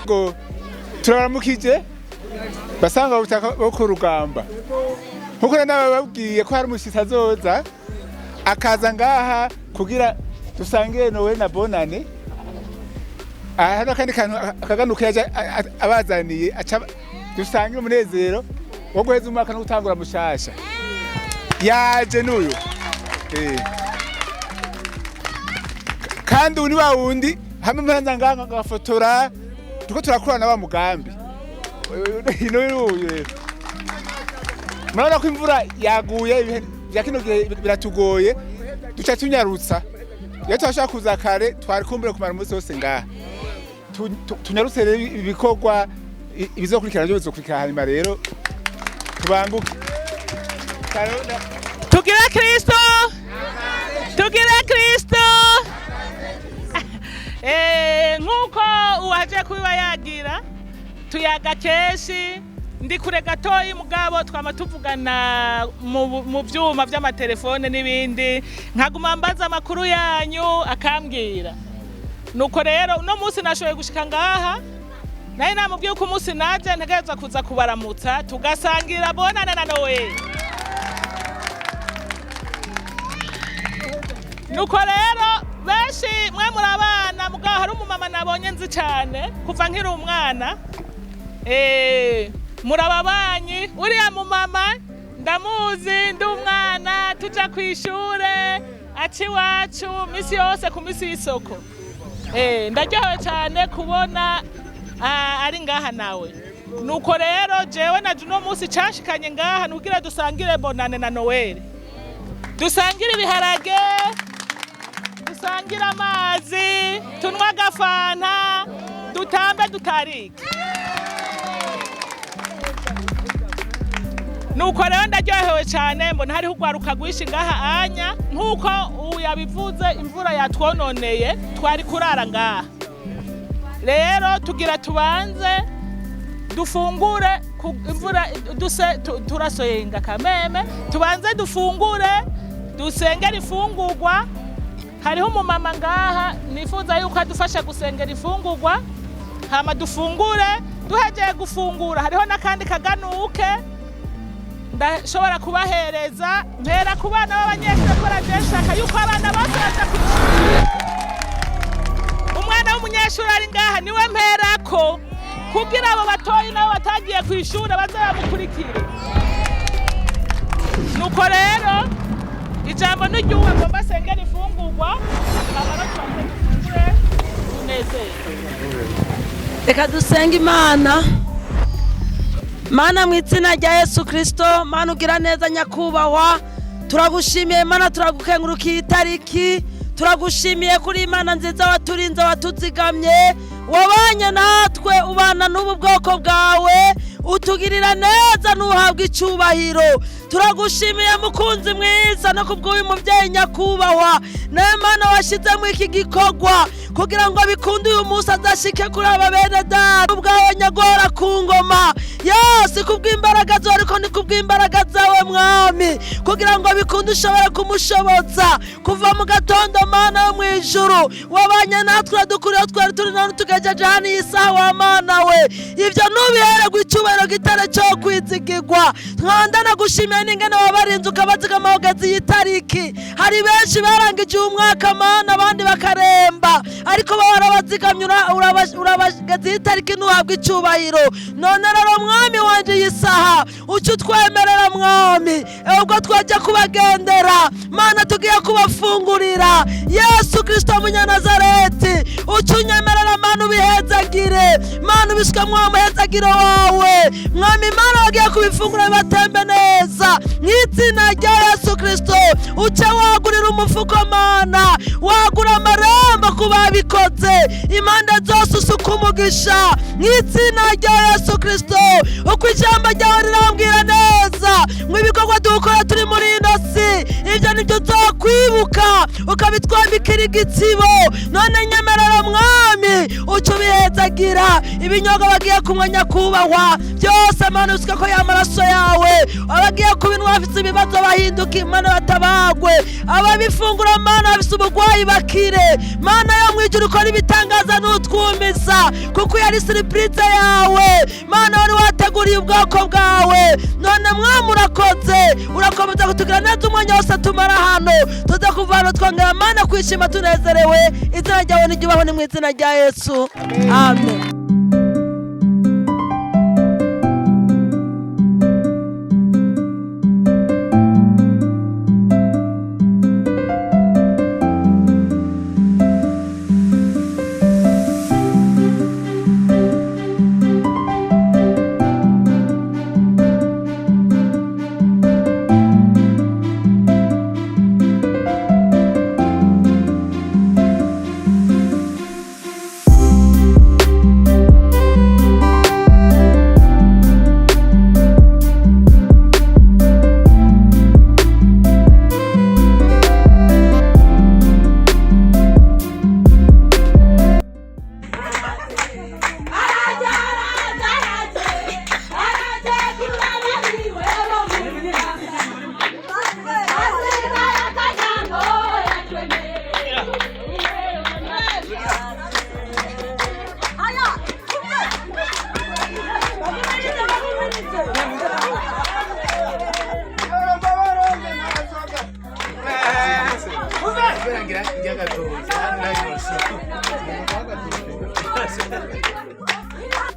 Ngo turaramukije basanga ubutaka bo ku rugamba, nkuko rero nabababwiye ko hari umushitsi azoza akaza ngaha kugira dusangire Nowe na Bonane. Aha hariho akandi kantu akaganuka yaje abazaniye, aca dusangire umunezero wo guheza umwaka no gutangura mushasha. Yaje n'uyu. Kandi uyu ni wa wundi hamwe muranza ngaha ngafotora, turiko turakorana wa mugambi n'uyu. Murabona ko imvura yaguye, ibihe vya kino gihe biratugoye, duca tunyarutsa. Iyo twashaka kuza kare twari kumbure kumara umunsi wose ngaha. Tunyarutse rero ibikorwa, ibizokurikira navyo bizokurikira hanyuma. Rero tubanguke. Tugire Kristo, tugire Kristo. Nk'uko uwaje kubiba yagira tuyaga kenshi, ndi kure gatoyi, mugabo twama tuvugana mu vyuma vy'amatelefone n'ibindi, nkaguma mbaza amakuru yanyu akambwira. Nuko rero uno munsi nashoboye gushika ngaha, naye namubwiye ko umunsi naje ntegerezwa kuza kubaramutsa tugasangira Bonane na Noel. Nuko rero benshi mwe muri abana, mugabo hari umumama nabonye nzi cyane kuva nkiri umwana. Murababanyi, uriya mumama ndamuzi ndi umwana, tuja ku ishure aca iwacu misi yose ku misi y'isoko. Ndaryohewe cyane kubona ari ngaha nawe. Nuko rero jewe naje uno munsi cashikanye ngaha nukugira dusangire Bonane na Noel, dusangire ibiharage, dusangire amazi, tunywe agafanta, dutambe, dutarike. Nuko rero ndaryohewe cyane mbona hariho urwaruka rwinshi ngaha anya. Nk'uko ubu yabivuze, imvura yatwononeye, twari kurara ngaha. Rero tugira tubanze dufungure imvura duse turasenga kameme, tubanze dufungure, dusengere ifungurwa. Hariho umumama ngaha nifuza yuko adufasha gusengera ifungurwa, hama dufungure. Duhegeye gufungura hariho n'akandi kaganuke ndashobora kubahereza. Mpera ku bana b'abanyeshuri kubera jewe nshaka yuko abana bose baja kw'ishuri. Umwana w'umunyeshuri ari ngaha niwe mperako, kugira abo batoyi nabo batagiye kw'ishuri baze bamukurikire. Nuko rero ijambo n'iry'uwe ngomba asengera ifungurwa, hama rero tubanze dufungure tunezerwe. Reka dusenge Imana. Mana, mu izina rya Yesu Kirisito, Mana ugira neza, nyakubahwa, turagushimiye Mana, turagukengurukiye itariki, turagushimiye kuri Imana nziza waturinze, watuzigamye, wabanye natwe, ubana n'ubu bwoko bwawe. Utugirira neza, ntuhabwe icubahiro. Turagushimiye, mukunzi mwiza, no kubw'uyu mubyeyi nyakubahwa nawe Mana washyizemo iki gikorwa kugira ngo bikunde uyu munsi azashike kuri aba bene data. Ubwawe nyagora ku ngoma yose, kubw'imbaraga zawe, ariko ni kubw'imbaraga zawe Mwami, kugira ngo bikunde ushobore kumushoboza kuva mu gatondo. Mana yo mu ijuru, wabanye natwe, uradukuriye twari turi, none tugejeje hano iyi saha. Wa Mana we, ibyo nubihererwa icyubahiro, gitare cyo kwizigirwa. Nkanda nagushimiye n'ingene wabarinze, ukabazigama kugeza iyi tariki. Hari benshi barangije uyu mwaka Mana, abandi bakaremba, ariko bo warabazigamye, urabageza iyi tariki, ntuhabwe icyubahiro. None rero Mwami wanje, iyi saha uca utwemerera Mwami, ubwo twajya kubagendera Mana, tugiye kubafungurira. Yesu Kirisito Munyanazareti, uca unyemerera Mana, ubihezagire Mana, ubisukamo wa muhezagiro wawe. Mwami Mana, bagiye kubifungura bibatembe neza mu izina rya Yesu Kirisito. Uce wagurira umufuko Mana, wagura amarembo ku babikoze impande zose, usuka umugisha mu izina rya Yesu Kirisito. Uko ijambo ryawe rirambwira neza ngo ibikorwa dukora turi muri ino si, ibyo nibyo uzokwibuka ukabitwambikira igitsibo. None nyemerera Mwami, uca ubihezagira ibinyobwa bagiye kunywa nyakubahwa byose Mana, usuka ko y'amaraso yawe. Abagiye kubinywa bafite ibibazo bahinduka Imana batabagwe, ababifungura Mana bafite uburwayi bakire. Mana yo mu ijuru, ukora ibitangaza n'utwumisa, kuko yari surprise yawe Mana wari wateguriye ubwoko bwawe. None Mwami urakoze, urakomeza kutugira neza umwanya wose tumara hano. Tuza kuva hano twongera Mana kwishima tunezerewe. Izina ryawe niryubahwe, ni mu izina rya Yesu, amen.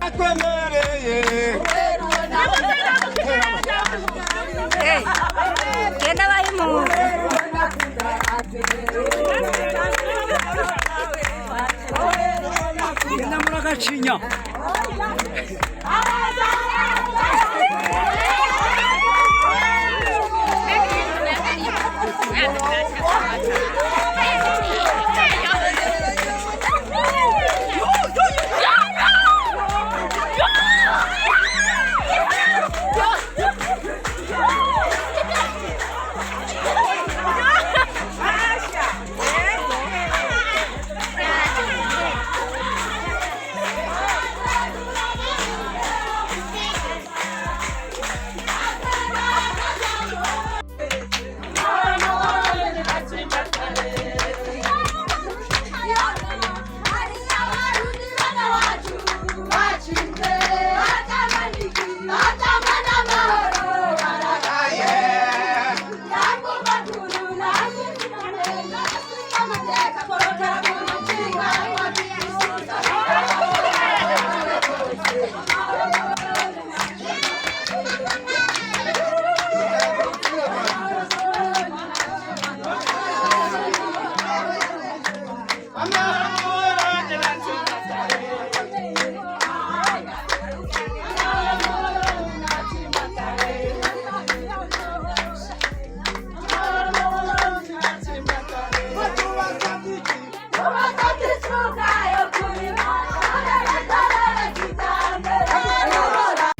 Atwemereye. Genda bahimuze. Genda muragacinya.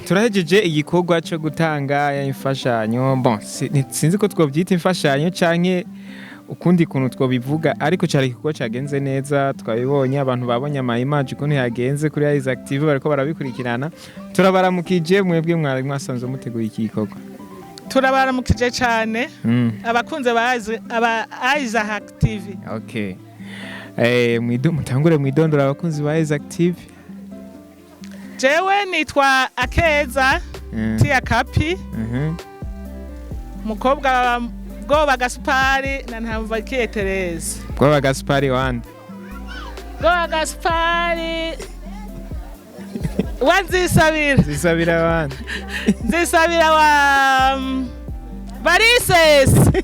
Turahejeje igikorwa cyo gutanga imfashanyo. Bon, sinzi ko twobyita imfashanyo canke ukundi kuntu twobivuga, ariko cyari igikorwa cyagenze neza. Twabibonye, abantu babonye ama image ukuntu yagenze kuri Isaac TV, bariko barabikurikirana. Turabaramukije mwebwe mwari mwasanzwe muteguye iki gikorwa. Turabaramukije cyane abakunze bazi aba Isaac TV. Okay. Mutangure mwidondora abakunzi ba Isaac TV. Jewe nitwa Akeza Tia Kapi, umukobwa wa Bwoba Gasupari na Ntamvakiye Tereze. Bwoba Gaspari wande? Bwoba Gasupari wa Nzisabira. Zisabira wande? Nzisabira wa Barisesi.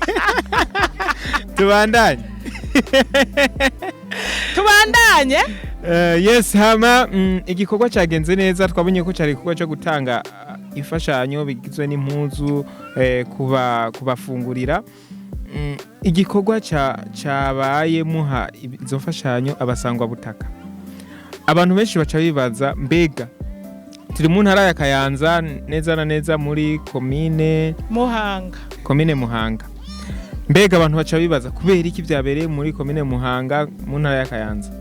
Tubandanye. Tubandanye. Yes, hama igikorwa cyagenze neza. Twabonye ko cyari igikorwa cyo gutanga imfashanyo bigizwe n'impuzu, kuba kubafungurira. Igikorwa cyabaye muha izo mfashanyo abasangwa butaka. Abantu benshi baca bibaza, mbega turi mu ntara ya Kayanza, neza na neza muri komine Muhanga. Komine Muhanga. Mbega abantu baca bibaza kubera iki byabereye muri komine Muhanga mu ntara ya Kayanza?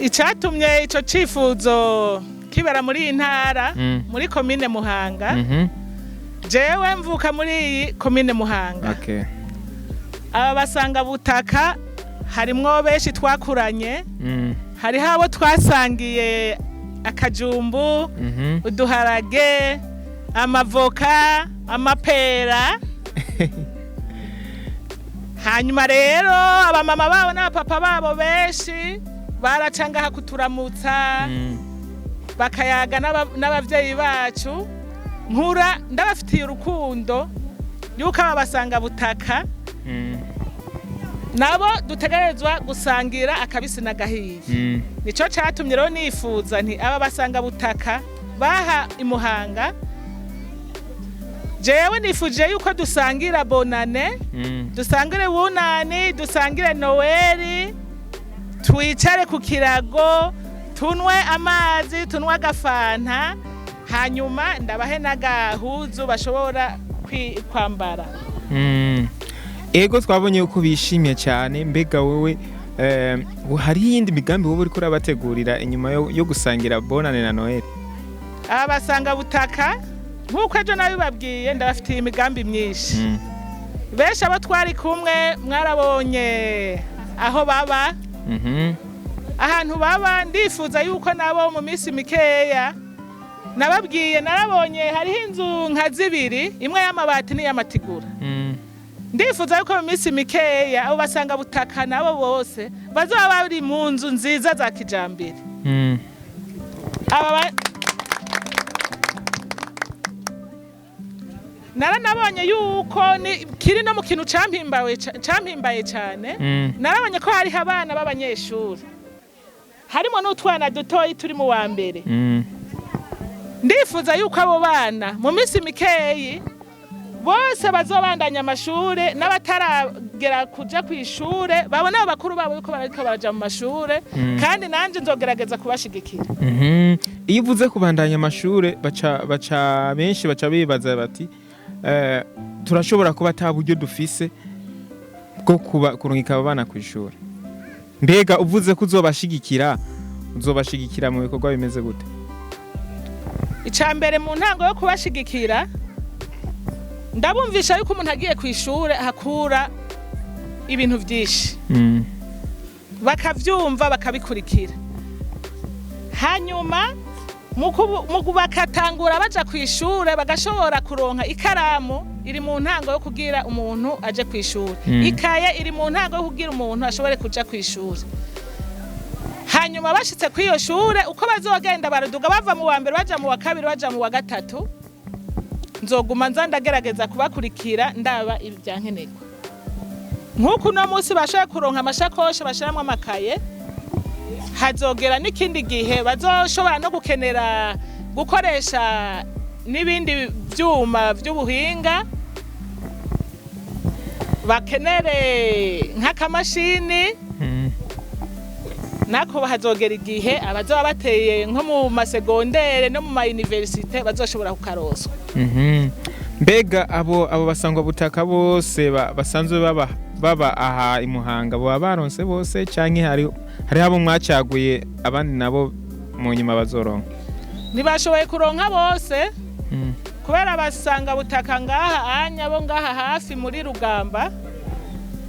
Icyatumye icyo cyifuzo kibera muri iyi ntara, muri komine Muhanga, jewe mvuka muri iyi komine Muhanga. Aba basanga butaka harimwo benshi twakuranye, hariho abo twasangiye akajumbu, uduharage, amavoka, amapera. Hanyuma rero abamama babo n'abapapa babo benshi baraca ngaha kuturamutsa, bakayaga n'abavyeyi bacu. Nkura ndabafitiye urukundo yuko aba basanga butaka nabo dutegerezwa gusangira akabisi n'agahiye. Nico catumye rero nifuza nti aba basanga butaka baha imuhanga, jewe nifuje yuko dusangira bonane, dusangire bunani, dusangire noweli, twicare ku kirago, tunwe amazi, tunwe agafanta, hanyuma ndabahe n'agahuzu bashobora kwambara. Ego, twabonye yuko bishimye cyane. Mbega wowe hari iyindi migambi wowe uriko urabategurira inyuma yo gusangira bonane na Noel? Aba basanga butaka, nk'uko ejo nabibabwiye, ndabafitiye imigambi myinshi. Benshi abo twari kumwe mwarabonye aho baba, ahantu baba. Ndifuza yuko nabo mu minsi mikeya, nababwiye, narabonye hariho inzu nka zibiri, imwe y'amabati n'iy'amatigura. Ndifuza yuko mu minsi mikeya abo basanga butaka nabo bose bazoba bari mu nzu nziza za kijambere. Aba naranabonye yuko ni kiri no mu kintu campimbaye cyane. Narabonye ko hariho abana b'abanyeshuri, harimo n'utwana dutoyi turi mu wa mbere. Ndifuza yuko abo bana mu minsi mikeyi bose bazobandanya amashure, n'abataragera kuja ku ishure babona abo bakuru babo yuko bariko baraja mu mashure. Kandi nanje nzogerageza kubashigikira. Iyo uvuze kubandanya amashure, baca benshi baca bibaza bati turashobora kuba ata buryo dufise bwo kuba kurungika abo bana ku ishuri. Mbega uvuze ko uzobashigikira, uzobashigikira mu bikorwa bimeze gute? Icya mbere, mu ntango yo kubashigikira, ndabumvisha yuko umuntu agiye ku ishure hakura ibintu byinshi, bakavyumva, bakabikurikira. Hanyuma bakatangura baja ku ishure, bagashobora kuronka ikaramu iri mu ntango yo kugira umuntu aje ku ishure, ikaye iri mu ntango yo kugira umuntu ashobore kuja ku ishure. Hanyuma bashitse kuri iyo shure, uko bazogenda baraduga, bava mu wa mbere baja mu wa kabiri, baja mu wa gatatu, nzoguma nza ndagerageza kubakurikira, ndaba ibyankenerwa. Nk'uko uno munsi bashoboye kuronka amashakoshi bashiramwo amakaye, hazogera n'ikindi gihe bazoshobora no gukenera gukoresha n'ibindi vyuma vy'ubuhinga, bakenere nk'akamashini. Nako hazogera igihe abazoba bateye nko mu masegondere no mu ma université bazoshobora kukaroswa. Mbega abo basangwa butaka bose basanzwe baba aha i Muhanga, baba baronse bose, canke hariho abo mwacaguye, abandi nabo mu nyuma bazoronka? Ntibashoboye kuronka bose, kubera basanga butaka ngaha anya bo ngaha hafi muri Rugamba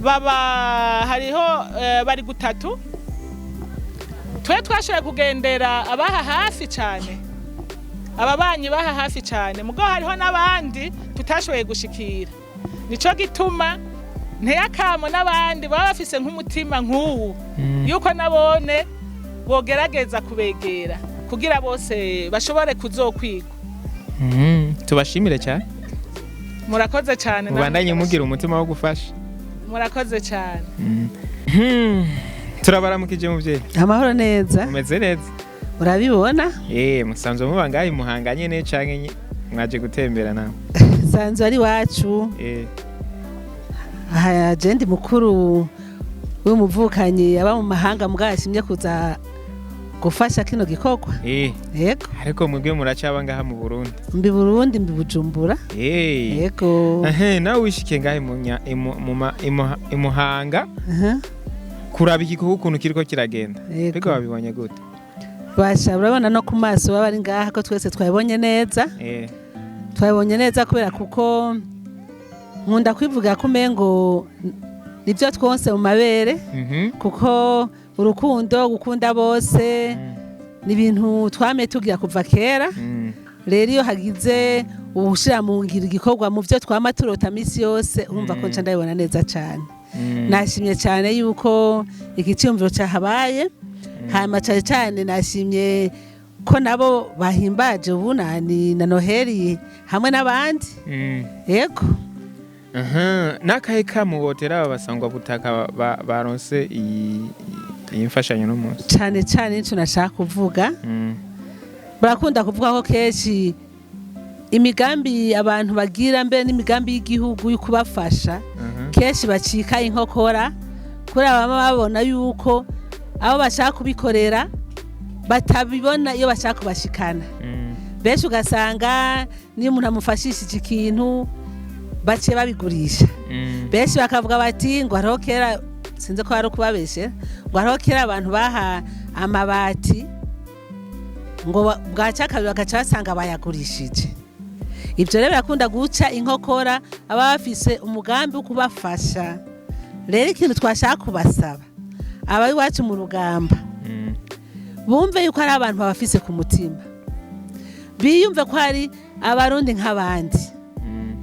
baba hariho bari gutatu. Twe twashoboye kugendera abaha hafi cyane, ababanyi baha hafi cyane, mugabo hariho n'abandi tutashoboye gushikira. Nico gituma nteyakamo n'abandi baba bafise nk'umutima nk'uwu yuko nabone bogerageza kubegera kugira bose bashobore kuzokwigwa. Tubashimire cyane. Murakoze cyane namwe. Mubandanye mugira umutima wo gufasha. Murakoze cyane. Turabaramukije, muvyeyi. Amahoro neza. Mumeze neza? Urabibona. Musanzwe muba ngaha i Muhanga nyene, canke mwaje gutembera nawe? Sanzwe ari iwacu. Aha je ndi mukuru w'umuvukanyi aba mu mahanga, mugabo yashimye kuza gufasha kino gikorwa. Yego. Ariko mwebwe muracaba ngaha mu Burundi? Mbi Burundi, mbi Bujumbura. Yego. Ehe, nawe wishikiye ngaha i Muhanga kuraba igikorwa ukuntu kiriko kiragenda. Yego. Mbega wabibonye gute? Basha, urabona no ku maso baba ari ngaha ko twese twabibonye neza. Twabibonye neza kubera kuko nkunda kwivuga ko umengo nibyo twonse mu mabere, kuko urukundo, gukunda bose, ni ibintu twamye tugira kuva kera. Rero iyo hagize uwushira mu ngiro igikorwa mu byo twama turota misi yose, urumva ko nca ndabibona neza cyane. Nashimye cyane yuko iki cyumviro cyahabaye. Hanyuma cyane cyane nashimye ko nabo bahimbaje ubunani na Noheli hamwe n'abandi. Yego. Aha, n'akahe kamubotera aba basangwa butaka baronse iyi mfashanyo no munsi? Cyane cyane nicyo nashaka kuvuga. Barakunda kuvuga ko kenshi imigambi abantu bagira, mbere n'imigambi y'igihugu yo kubafasha, kenshi bacika inkokora kubera baba babona yuko abo bashaka kubikorera batabibona iyo bashaka kubashikana. Benshi ugasanga niyo umuntu amufashishije ikintu, baciye babigurisha. Benshi bakavuga bati ngo hariho kera, sinzi ko hari ukubabeshera, ngo hariho kera abantu baha amabati, ngo bwaca kabiri bagaca basanga bayagurishije. Ibyo rero birakunda guca inkokora aba bafise umugambi wo kubafasha. Rero ikintu twashaka kubasaba, aba iwacu mu Rugamba, bumve yuko ari abantu babafise ku mutima, biyumve ko ari Abarundi nk'abandi,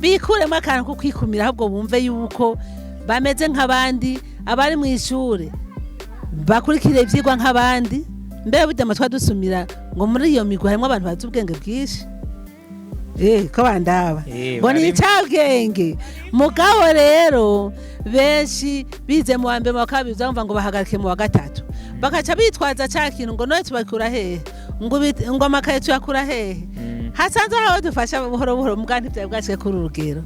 bikuremo akantu ko kwikumira, ahubwo bumve yuko bameze nk'abandi, abari mu ishuri bakurikira ibyigwa nk'abandi. Mbere burya amatwi dusumira ngo muri iyo migwi harimo abantu bazi ubwenge bwinshi, ko bandaba ngo ni barimo. Icabwenge. Mugabo rero benshi bize mu wa mbere, mu wa kabiri, uzumva ngo bahagarike mu wa gatatu, bakaca bitwaza ca kintu ngo none tubakura hehe, ngo amakaye tuyakura hehe? Hasanzwe hari abo dufasha buhoro buhoro, mugabo ntibyari bwashike kuri uru rugero.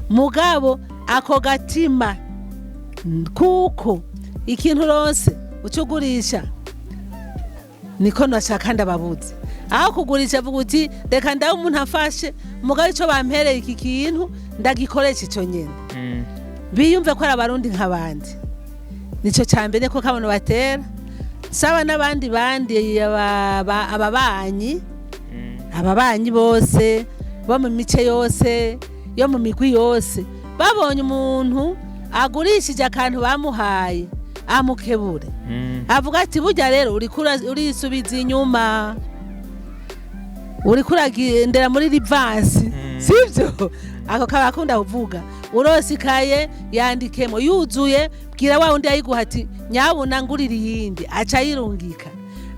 Mugabo ako gatima, kuko ikintu uronse uca ugurisha, niko nashaka ndababuze. Aho kugurisha, avuga uti reka ndabe umuntu afashe, mugabo ico bampereye iki kintu ndagikoresha ico nyene. Biyumve ko ari Abarundi nk'abandi, nico ca mbere ko kabono batera saba n'abandi bandi ababanyi, ababanyi bose bo mu mice yose, yo mu migwi yose, babonye umuntu agurishije akantu bamuhaye, amukebure, avuga ati burya rero uriko urisubiza inyuma, uriko uragendera muri reverse. Sibyo? Ako kaba akunda kuvuga urosikaye yandikemo yuzuye, bwira wa wundi yayiguha ati nyabuna ngurira iyindi, aca ayirungika.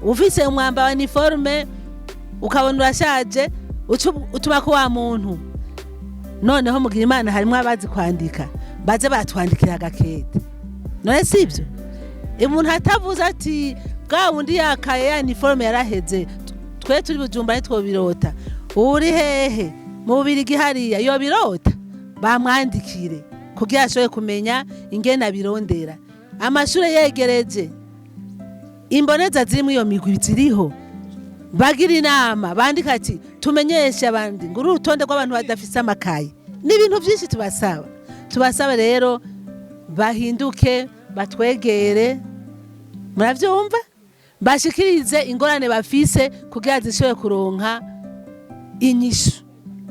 Ufise umwambaro wa uniforme ukabona urashaje, uca utuma ko wa muntu. Noneho mugira Imana harimo abazi kwandika, baze batwandikira agakete. None sibyo? Umuntu atavuze ati bwa wundi yakaye ya uniforme yaraheze, twe turi Bujumba ntitwobirota, uri hehe mu Bubirigi hariya yobirota? Bamwandikire kugira ashobore kumenya ingene abirondera. Amashure yegereje. Imboneza ziri muri iyo migwi ziriho, bagira inama, bandika ati tumenyeshe abandi ngo uru rutonde rw'abantu badafise amakaye. Ni ibintu byinshi tubasaba. Tubasaba rero bahinduke, batwegere, murabyumva, bashikirize ingorane bafise kugira zishobore kuronka inyishu,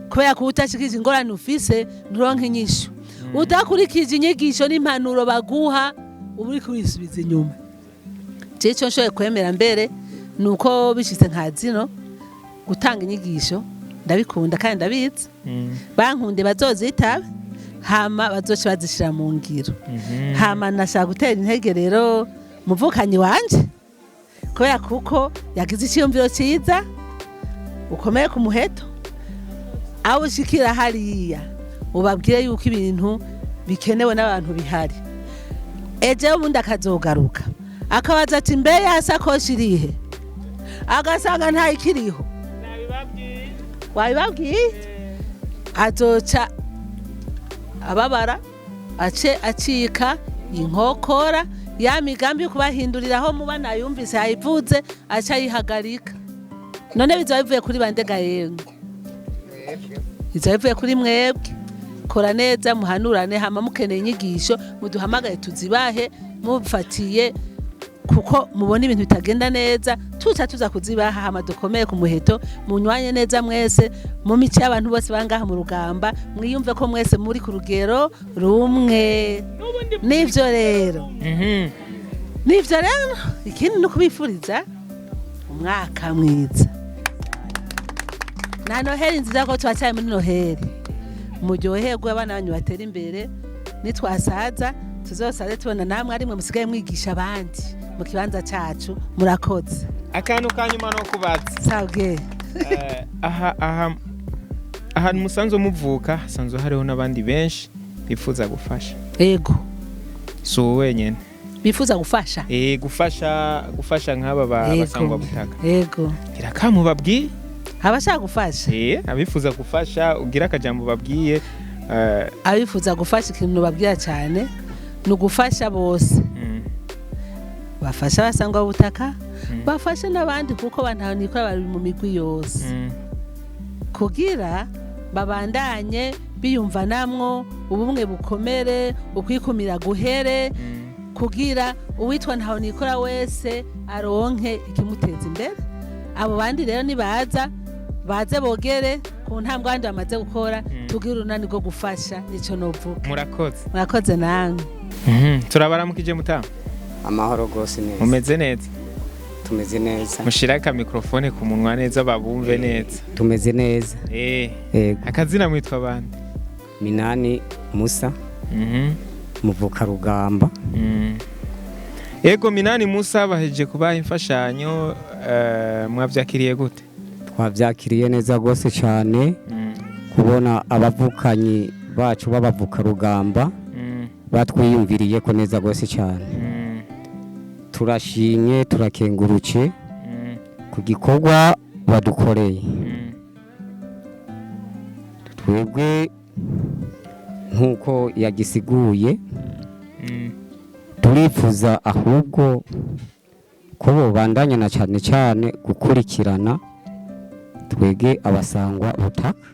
kubera ko utashikirije ingorane ufise nturonka inyishu. Udakurikije inyigisho n'impanuro baguha, uba uri kurisubiza inyuma. Jewe icyo nshoboye kwemera mbere ni uko bishitse nka zino gutanga inyigisho ndabikunda kandi ndabizi. Bankunde bazozitabe, hama bazoca bazishira mu ngiro. Hama nashaka gutera intege rero muvukanyi wanje, kubera kuko yagize icyiyumviro cyiza ukomeye ku muheto. Aho ushikira hariya ubabwire yuko ibintu bikenewe n'abantu bihari. Ejo ubundi akazogaruka akabaza ati: "Mbe ya sakoshi irihe?" Agasanga ntayikiriho. Nabibabwiye. Wabibabwiye, azoca ababara, ace acika inkokora. Ya migambi yo kubahindurira aho muba nayumvise yayivuze, aca ayihagarika. None bizaba bivuye kuri bandega? Yemwe, bizaba bivuye kuri mwebwe. Kora neza, muhanurane, hama mukeneye inyigisho muduhamagaye tuzibahe, mufatiye kuko mubona ibintu bitagenda neza, tuca tuza kuzibaha. Hama dukomeye ku muheto, munywanye neza mwese mu mico y'abantu bose bangaha mu Rugamba, mwiyumve ko mwese muri ku rugero rumwe. N'ubundi. Nivyo rero. Nivyo rero. Ikindi ni ukubifuriza umwaka mwiza na Noheli nziza, ko turacyari muri Noheli. Muryoherwe, abana banyu batera imbere, nitwasaza tuzosaze tubona namwe arimwe musigaye mwigisha abandi mu kibanza cacu. Murakoze. Akantu ka nyuma no kubaza. Sabwe. Aha ahantu musanzwe muvuka hasanzwe hariho n'abandi benshi bifuza gufasha. Yego. Si wowe wenyine. Bifuza gufasha. Gufasha nk'aba basangwa butaka. Yego. Gira akamu babwiye. Abashaka gufasha. Abifuza gufasha, ugira akajambo babwiye. Abifuza gufasha, ikintu babwira cyane ni ugufasha bose. Bafasha abasangwa butaka, bafashe n'abandi, kuko bantanikora bari mu migwi yose, kugira babandanye biyumvanamwo, ubumwe bukomere, ukwikumira guhere, kugira uwitwa ntahonikora wese aronke ikimuteza imbere. Abo bandi rero nibaza baze bogere ku ntambwe abandi bamaze gukora, tugire urunani rwo gufasha. Nico novuga. Murakoze. Murakoze namwe. Turabaramukije mutamu. Amahoro rwose, neza. Mumeze neza? Tumeze neza. Mushire aka microphone ku munwa neza babumve neza. Tumeze neza. Yego. Akazina mwitwa bande? Minani Musa, muvuka Rugamba. Ego, Minani Musa, bahejeje kubaha imfashanyo, mwavyakiriye gute? Twabyakiriye neza rwose cyane, kubona abavukanyi bacu b'abavuka Rugamba batwiyumviriye ko neza rwose cyane. Turashimye, turakenguruke ku gikorwa badukoreye. Twebwe nk'uko yagisiguye, turifuza ahubwo ko bobandanya na cyane cyane gukurikirana twege abasangwa butaka.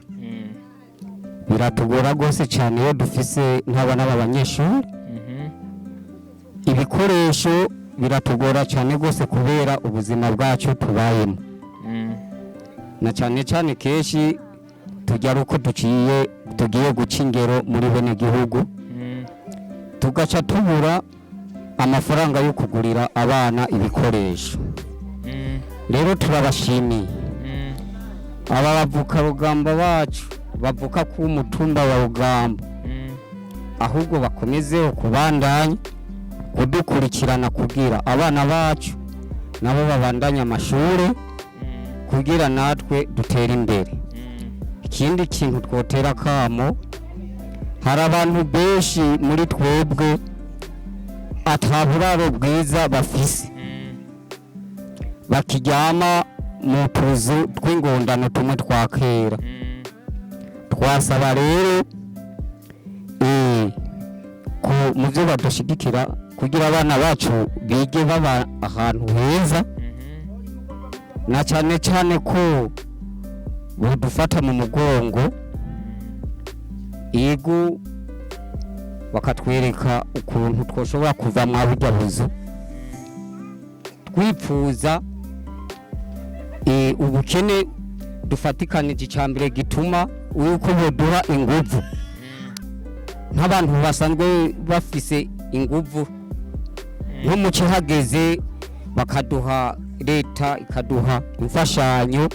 Biratugora rwose cyane iyo dufise nk'abana b'abanyeshuri, ibikoresho biratugora cyane rwose kubera ubuzima bwacu tubayemo, na cyane cyane kenshi tujya ari uko duciye tugiye guca ingero muri bene gihugu, tugaca tubura amafaranga yo kugurira abana ibikoresho. Rero turabashimiye aba bavuka-rugamba bacu bavuka ku mutumba wa Rugamba, ahubwo bakomezeho kubandanya kudukurikirana kugira abana bacu nabo babandanye amashuri, kugira natwe dutere imbere. Ikindi kintu twotera akamo, hari abantu benshi muri twebwe ataburaro bwiza bafise, bakiryama mu tuzu tw'ingondano tumwe twa kera. Twasaba rero ko Mu byo badushigikira kugira abana bacu bige baba ahantu heza, na cyane cyane ko badufata mu mugongo, yego, bakatwereka ukuntu twoshobora kuva mwa burya buzu twipfuza. Ubukene dufatikanije, icya mbere gituma yuko boduha inguvu nk'abantu basanzwe bafise inguvu, nko mu hageze bakaduha, leta ikaduha imfashanyo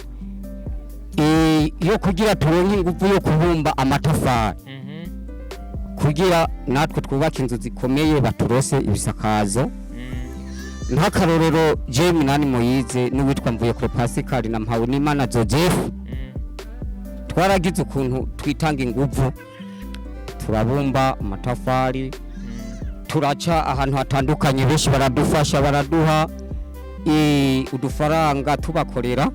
yo kugira turonke inguvu yo kubumba amatafari, kugira natwe twubake inzu zikomeye, baturose ibisakazo. Nk'akarorero, je Minani Moyize n'uwitwa Mvuyekure Pascal na Mpawunimana Joseph, twaragize ukuntu twitanga inguvu, turabumba amatafari, turaca ahantu hatandukanye, benshi baradufasha, baraduha udufaranga tubakorera.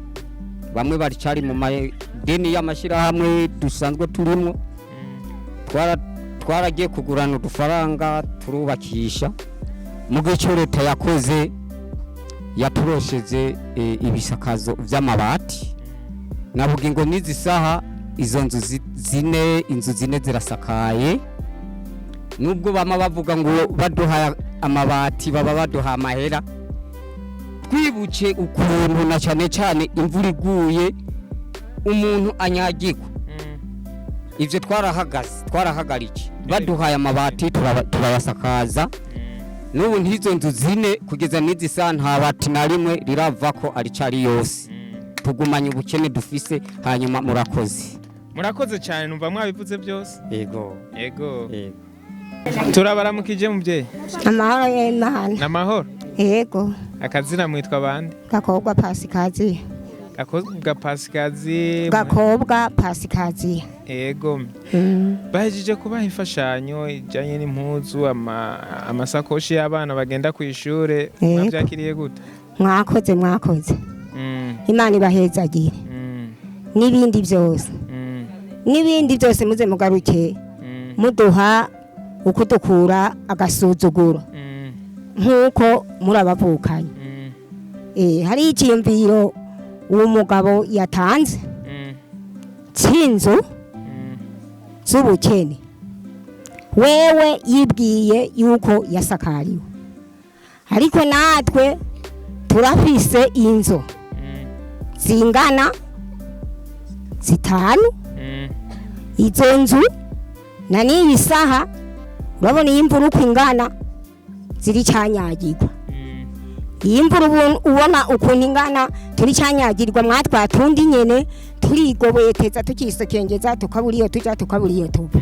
Bamwe baricari mu madeni y'amashyirahamwe dusanzwe turimo. Twaragiye kugurana udufaranga, turubakisha. Mu gihe cyo leta yakoze, yaturosheje ibisakazo vy'amabati. Navuga ngo n'izi saha izo nzu zine, inzu zine zirasakaye, nubwo bama bavuga ngo baduha amabati baba baduha amahera. Twibuke ukuntu na cyane cyane imvura iguye umuntu anyagirwa. Ibyo twarahagaze, twarahagarike. Baduhaye amabati, turayasakaza. N'ubu nk'izo nzu zine kugeza n'izi saha nta bati na rimwe rirava ko aricari yose. Tugumanye ubukene dufise. Hanyuma murakoze. Murakoze cyane, numva mwabivuze byose. Yego. Yego. Yego. Turabaramukije mubyeyi. Amahoro y'Imana. Namahoro. Yego. Akazina mwitwa bande? Gakobwa Pasikazi. Gakobwa Pasikazi. Gakobwa Pasikazi. Yego. Bahejeje kubaha imfashanyo ijyanye n'impuzu, amasakoshi y'abana bagenda ku ishure. Yego. Mwabyakiriye gute? Mwakoze, mwakoze. Imana ibahezagire. N'ibindi byose. N'ibindi byose muze mugaruke. Muduha ukudukura agasuzuguro. Nk'uko muri abavukanye. Hari icyiyumviro uwo mugabo yatanze cy'inzu z'ubukene. Wewe yibwiye yuko yasakariwe, ariko natwe turafise inzu zingana zitanu. Izo nzu na n'iyi saha urabona iyi mvura uko ingana ziri cyanyagirwa. Iyi mvura ubona ukuntu ingana, turi cyanyagirwa mwatwa tundi nyene, turigobeteza, tukisokengeza, tukabura iyo tujya, tukabura iyo tuva.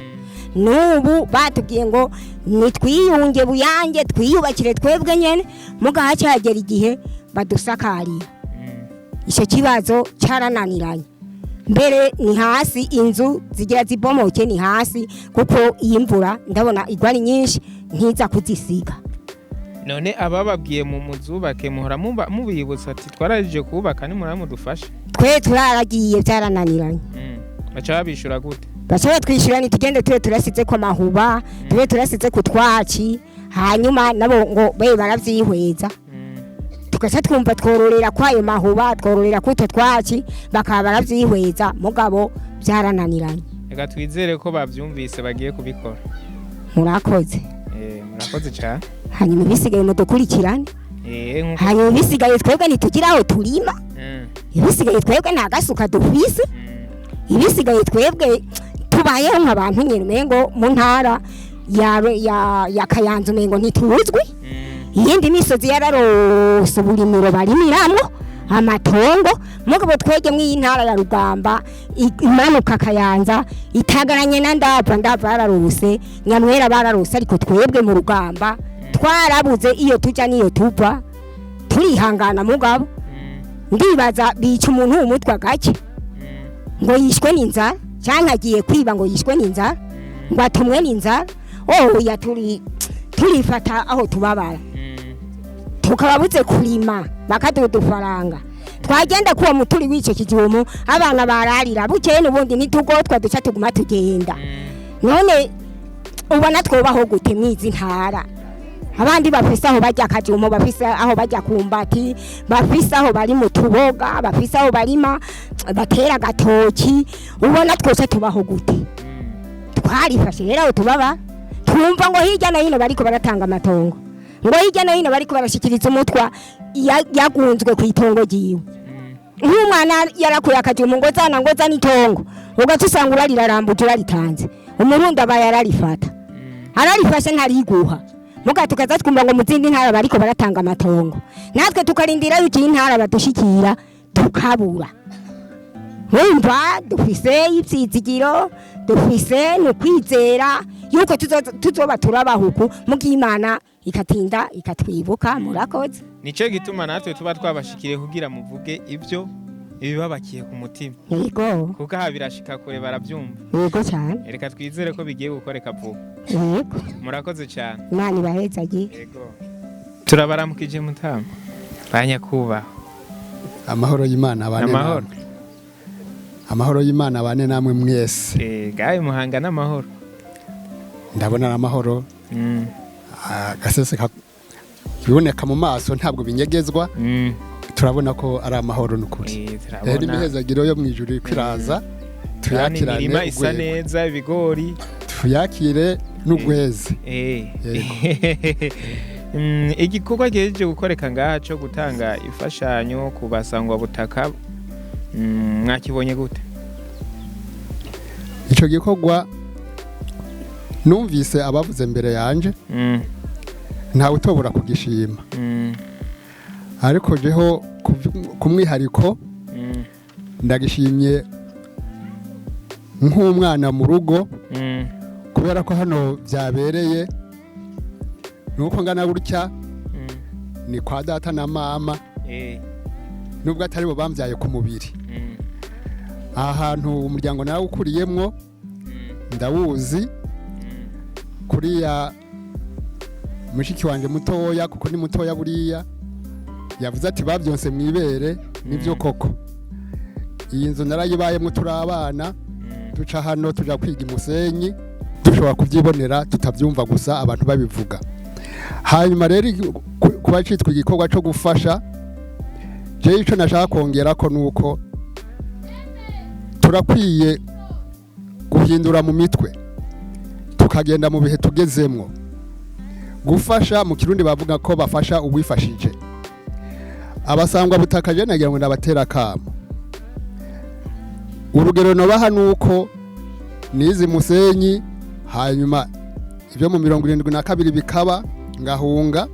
N'ubu batubwiye ngo nitwiyunge buyange, twiyubakire twebwe nyene, mugaha cyagera igihe badusakarira. Icyo kibazo cyarananiranye. Mbere ni hasi inzu zigira zibomoke, ni hasi, kuko iyi mvura ndabona igwa ari nyinshi, ntiza kuzisiga. None abababwiye mu muzubake, muhora mubibutsa ati twararije kubaka, nimuraba mudufashe? Twe turaragiye, byarananiranye. Baca babishura gute? Baca batwishyura nitugende, tube turasize ku mahuba, tube turasize ku twaci, hanyuma nabo ngo be baravyihweza. Tugaca twumva twororera kwayo mahuba, twororera kutwo twaci, bakaba baravyihweza, mugabo byarananiranye. Reka twizere ko bavyumvise, bagiye kubikora. Murakoze. Murakoze cyane. Hanyuma ibisigaye mudukurikirane. Nkuko Hanyuma ibisigaye twebwe ntitugira aho turima. Ibisigaye twebwe nta gasuka dufise. Ibisigaye twebwe tubayeho nk'abantu nyine, umengo mu ntara ya Kayanza umengo ntituzwi. Iyindi misozi yararose uburimiro barimiramwo amatongo, mugabo twege mw'iyi ntara ya Rugamba imanuka Kayanza itagaranye na Ndava. Ndava yararose, Nyamwera bararose, ariko twebwe mu Rugamba twarabuze iyo tuja n'iyo tuva. Turihangana, mugabo ndibaza bica umuntu w'umutwe gake ngo yishwe n'inzara, cyangwa agiye kwiba ngo yishwe n'inzara, ngo atumwe n'inzara. Oya, turi turifata aho tubabara, tukababuze kurima, bakaduha udufaranga, twagenda kuwa muturi w'icyo kijumu abana bararira. Bukeye n'ubundi ntitugotwa, duca tuguma tugenda. None Ubona twobaho gute mwizi ntara? Abandi bafise aho bajya akajumo, bafise aho bajya kumbati, bafise aho bari mu tuboga, bafise aho barima batera agatoki. Ubona twose tubaho gute? Twarifashe rero aho tubaba, twumva ngo hirya no hino bariko baratanga amatongo, ngo hirya no hino bariko barashikiriza umutwa yagunzwe ku itongo ryiwe. Nk'umwana yarakuye akajumo ngo zana, ngo zana itongo, ugaca usanga urarirambuye, uraritanze. Umurundi aba yararifata, ararifashe ntariguha. Muga tukaza twumva ngo mu zindi ntara bariko baratanga amatongo, natwe tukarindira yuko iyi ntara badushikira, tukabura. Wumva dufise ivyizigiro, dufise ni ukwizera yuko tuzoba turabahuku muga Imana ikatinda ikatwibuka. Murakoze. Nico gituma natwe tuba twabashikiriye kugira muvuge ibyo ibibabakiye ku mutima. Yego. Kuko aha birashika kure, barabyumva. Yego cyane. Reka twizere ko bigiye gukoreka vuba. Yego. Murakoze cyane. Imana ibahezagire. Yego, turabaramukije mutama ba nyakubahwa. Amahoro y'Imana abane Amahoro. namwe. Amahoro y'Imana abane namwe mwese. Gawe muhanga n'amahoro. Ndabona ari amahoro. Agasese iboneka mu maso ntabwo binyegezwa. Turabona ko ari amahoro n'ukuri. Turabona. Rero imihezagiro yo mu ijuru iriko iraza. Kandi Tuyakirane imirima isa urwego. neza, ibigori. Tuyakire n'ugweze. Igikorwa gihejeje gukoreka ngaha cyo gutanga imfashanyo ku basangwa butaka, mwakibonye gute? Ico gikorwa numvise abavuze mbere yanje, ntawe utobora kugishima. Ariko jeho ku mwihariko ndagishimye nk'umwana mu rugo, kubera ko hano byabereye nuko ngana gutya ni kwa data na mama, nubwo atari bo bambyaye ku mubiri. Aha hantu umuryango nawe ukuriyemwo ndawuzi. Kuriya mushiki wanjye mutoya, kuko ni mutoya, buriya yavuze ati babyonse mu ibere. Nibyo koko, iyi nzu narayibayemo turi abana, duca hano tuja kwiga imusenyi, dushobora kubyibonera tutabyumva gusa abantu babivuga. Hanyuma rero kuba cyitwa igikorwa cyo gufasha, jewe icyo nashaka kongera ko nuko turakwiye guhindura mu mitwe, tukagenda mu bihe tugezemwo. Gufasha mu Kirundi bavuga ko bafasha uwifashije. Abasangwa butaka je nagira ngo ndabatera akamo. Urugero nobaha nuko nize Musenyi, hanyuma ibyo mu 72 bikaba, ngahunga,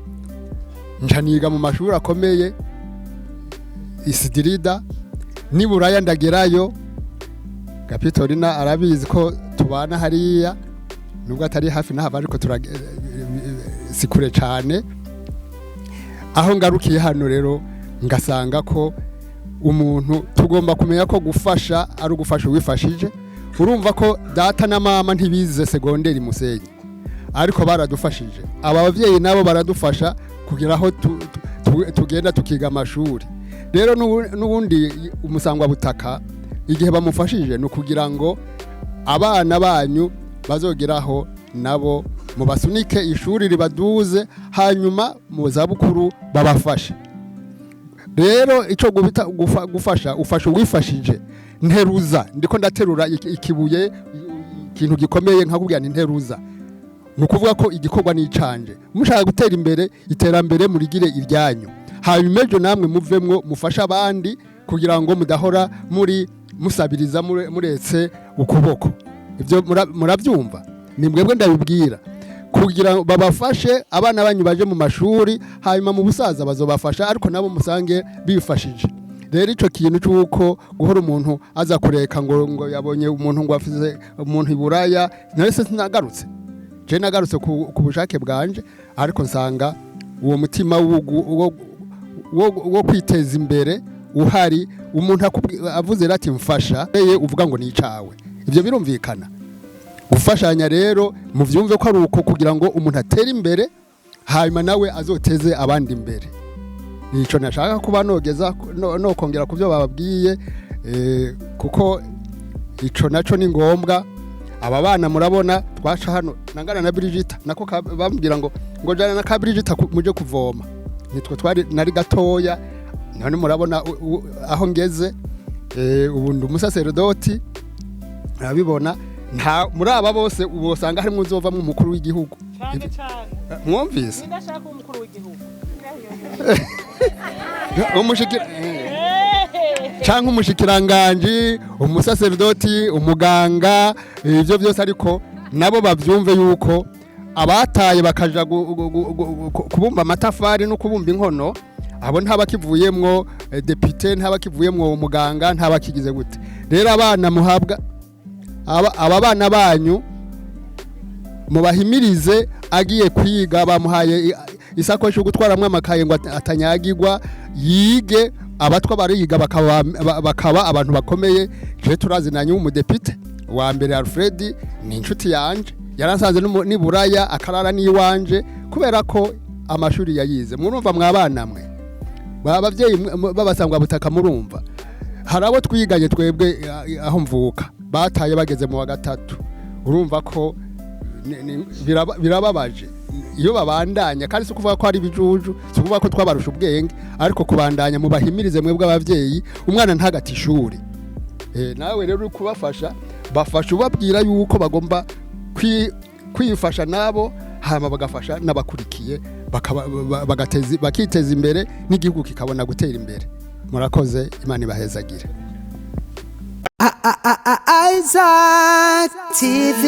nca niga mu mashuri akomeye isidirida niburaya ndagerayo. Gapitorina arabizi ko tubana hariya, nubwo atari hafi n'ahava, ariko si kure cyane. Aho ngarukiye hano rero ngasanga ko umuntu tugomba kumenya ko gufasha ari ugufasha uwifashije. Urumva ko data na mama ntibize segonderi Musenyi, ariko baradufashije. Aba babyeyi nabo baradufasha kugira aho tugenda tukiga amashuri. Rero n'ubundi umusangwabutaka igihe bamufashije ni ukugira ngo abana banyu bazogeraho nabo mubasunike ishuri ribaduze, hanyuma mu zabukuru babafashe. Rero icyo gufasha, ufasha uwifashije. Nteruza, ndiko ndaterura ikibuye, ikintu gikomeye, nkakubwira nti nteruza. Ni ukuvuga ko igikorwa ni icanje. Mushaka gutera imbere, iterambere murigire iryanyu, hanyuma ejo namwe muvemwo mufashe abandi, kugira ngo mudahora muri musabiriza muretse ukuboko. Ibyo murabyumva, ni mwebwe ndabibwira, kugira ngo babafashe abana banyu baje mu mashuri, hanyuma mu busaza bazobafasha, ariko nabo musange bifashije. Rero icyo kintu cy'uko guhora umuntu aza kureka ngo yabonye umuntu, ngo afise umuntu i Buraya, nahise sinagarutse. Je nagarutse ku bushake bwanje, ariko nsanga uwo mutima wo kwiteza imbere uhari. Umuntu avuze rero ati mfasha, eye uvuga ngo ni icawe, ibyo birumvikana. Gufashanya rero muvyumve ko ari uko, kugira ngo umuntu atere imbere, hanyuma nawe azoteze abandi imbere. Nico nashaka kuba nogeza no kongera ku byo bababwiye, kuko ico naco ni ngombwa. Aba bana murabona twaca hano nangana na Brigitte, nako bambwira ngo jana na ka Brigitte muje kuvoma, nitwe twari nari gatoya. None murabona aho ngeze. Ubu ndi umusaserodoti, urabibona. Nta muri aba bose ubu usanga harimo uzovamo umukuru w'igihugu. Cyane cyane. Mwumvise? Ninde ashaka kuba umukuru w'igihugu? Canke umushikiranganji, umusaserodoti, umuganga, ibyo byose. Ariko nabo bavyumve yuko abataye bakaja kubumba amatafari no kubumba inkono, abo ntabakivuyemwo député, ntabakivuyemwo umuganga, ntabakigize gute. Rero abana muhabwa aba bana banyu mubahimirize. Agiye kwiga bamuhaye isakoshi yo gutwaramwo amakaye ngo atanyagirwa, yige. Abatwa bariga bakaba abantu bakomeye. Je turazinanye, w'umudepite wa mbere Alfred ni inshuti yanje, yaransanze n'iburaya akarara n'iwanje kubera ko amashuri yayize. Murumva mwabana mwe abavyeyi babasangwa butaka, murumva hari abo twiganye twebwe aho mvuka bataye bageze mu wa gatatu. Urumva ko birababaje iyo babandanya. Kandi si ukuvuga ko ari ibijuju, si ukuvuga ko twabarusha ubwenge, ariko kubandanya mubahimirize mwebwe abavyeyi, umwana ntagate ishuri. Nawe rero uri kubafasha, bafasha ubabwira yuko bagomba kwifasha nabo, hama bagafasha n'abakurikiye, bakiteza imbere n'igihugu kikabona gutera imbere. Murakoze, Imana ibahezagire. Isaac TV.